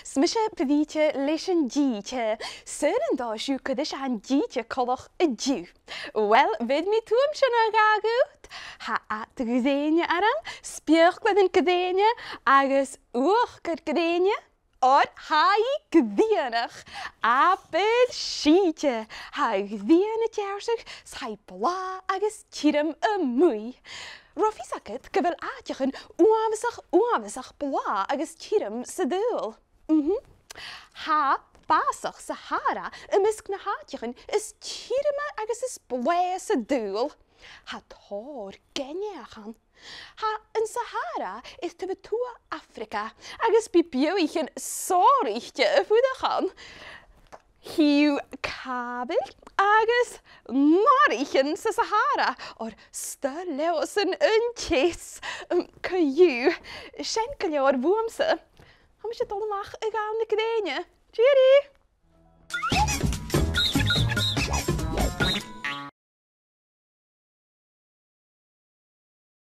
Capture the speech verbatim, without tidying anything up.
'S mise Brìde leis an t-sìde. Saoil an toir sibh cuideigin an t-sìde coltach an-diugh? Uill, bheir mi tuairimsean a dh'fhaicinn. Tha ad grèine orm, speuclairean grèine agus uachdar grèine. Oir tha i grianach. Abair sìde. Tha a' ghrian a' deàrrsadh 's tha i blàth agus tioram a-muigh. Robh fios agad gu bheil àiteachan uabhasach, uabhasach blàth agus tioram san t-saoghal? Mhm. Tha bàsach Sahara am measg na h-àiteachan as tioraime agus as blàithe san t-saoghal. Tha tòrr gainmhich ann. Tha an Sahara air taobh a tuath Afraga agus bidh beathaichean sònraichte a' fuireach ann. Chì thu càmhraidhean agus maraichean sa Sahara, oir 's toil leothasan an teas. Um, co-dhiù, sin gu leòr bhuamsa. Tha mise a' dol a-mach a ghabhail na grèine. Tìoraidh!